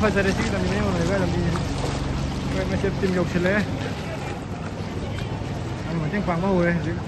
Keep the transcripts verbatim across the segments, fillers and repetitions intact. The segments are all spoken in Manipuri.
ꯐꯖꯔꯦ ꯁꯤꯒꯤ ꯂꯝꯕꯤ, ꯃꯌꯥꯝ ꯑꯣꯏꯔꯒ ꯂꯝꯕꯤ꯫ ꯑꯩꯈꯣꯏ ꯃꯁꯦꯞ ꯇꯤꯝ ꯌꯧꯁꯤꯜꯂꯛꯑꯦ꯫ ꯑꯩ ꯃꯇꯦꯡ ꯄꯥꯡꯕ ꯍꯧꯔꯦ ꯍꯧꯖꯤꯛ꯫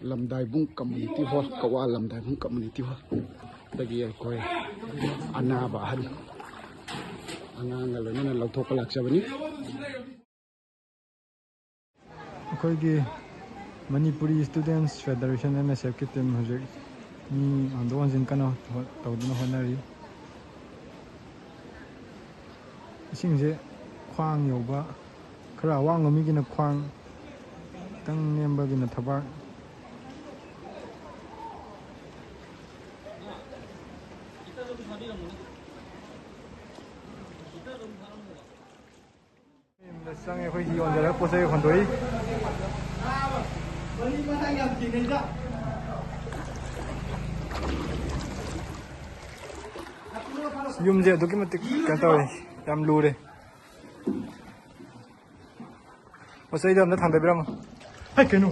ꯂꯝꯗꯥꯏꯕꯨꯡ ꯀꯝꯃꯨꯅꯤꯇꯤ ꯍꯣꯜ, ꯀꯛꯋꯥ ꯂꯝꯗꯥꯏꯕꯨꯡ ꯀꯝꯃꯨꯅꯤꯇꯤ ꯍꯣꯜ꯫ ꯗꯒꯤ ꯑꯩꯈꯣꯏ ꯑꯅꯥꯕ ꯑꯍꯜ ꯑꯉꯥꯡꯒ ꯂꯣꯏꯅꯅ ꯂꯧꯊꯣꯛꯄ ꯂꯥꯛꯆꯕꯅꯤ꯫ ꯑꯩꯈꯣꯏꯒꯤ ꯃꯅꯤꯄꯨꯔꯤ ꯁ꯭ꯇꯨꯗꯦꯟꯠꯁ ꯐꯦꯗꯔꯦꯁꯟ, ꯑꯦꯝ ꯑꯦꯁ ꯑꯦꯐꯀꯤ ꯇꯤꯝ ꯍꯧꯖꯤꯛ ꯃꯤ ꯍꯣꯟꯗꯣꯛ ꯍꯣꯟꯖꯤꯟ ꯀꯟꯅ ꯍꯣ-, ꯇꯧꯗꯨꯅ ꯍꯣꯠꯅꯔꯤ꯫ ꯏꯁꯤꯡꯁꯦ ꯈ꯭ꯋꯥꯡ ꯌꯧꯕ, ꯈꯔ ꯑꯋꯥꯡꯕ ꯃꯤꯒꯤꯅ ꯈ꯭ꯋꯥꯡ, ꯈꯤꯇꯪ ꯅꯦꯝꯕꯒꯤꯅ ꯊꯕꯥꯛ꯫ ꯌꯨꯝꯗ ꯆꯪꯉꯦ ꯑꯩꯈꯣꯏ, ꯍꯤ ꯌꯣꯟꯖꯔꯒ ꯄꯣꯠ ꯆꯩ ꯍꯣꯟꯗꯣꯛꯏ꯫ ꯌꯨꯝꯁꯦ ꯑꯗꯨꯛꯀꯤ ꯃꯇꯤꯛ ꯀꯩꯅꯣ ꯇꯧꯔꯦ, ꯌꯥꯝ ꯂꯨꯔꯦ꯫ ꯄꯣꯠ ꯆꯩꯗꯣ ꯑꯝꯇ ꯊꯥꯡꯗꯕꯤꯔꯝꯃꯣ꯫ ꯍꯩ, ꯀꯩꯅꯣ?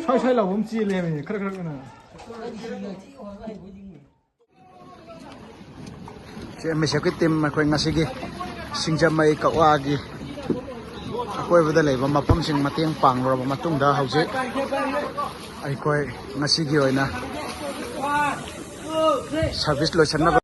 ꯁ꯭ꯋꯥꯏ ꯁ꯭ꯋꯥꯏ ꯂꯥꯎꯕ ꯑꯃ ꯆꯦꯜꯂꯦ ꯍꯥꯏꯕꯅꯤ, ꯈꯔ ꯈꯔ ꯀꯟꯅ꯫ ꯁꯤ ꯑꯦꯝ ꯑꯦꯁ ꯑꯦꯐꯀꯤ ꯇꯤꯝ ꯑꯩꯈꯣꯏ ꯉꯁꯤꯒꯤ ꯁꯤꯡꯖꯃꯩ ꯀꯛꯋꯥꯒꯤ ꯑꯀꯣꯏꯕꯗ ꯂꯩꯕ ꯃꯐꯝꯁꯤꯡ ꯃꯇꯦꯡ ꯄꯥꯡꯂꯨꯔꯕ ꯃꯇꯨꯡꯗ, ꯍꯧꯖꯤꯛ ꯑꯩꯈꯣꯏ ꯉꯁꯤꯒꯤ ꯑꯣꯏꯅ ꯁꯔꯚꯤꯁ ꯂꯣꯏꯁꯤꯟꯅꯕ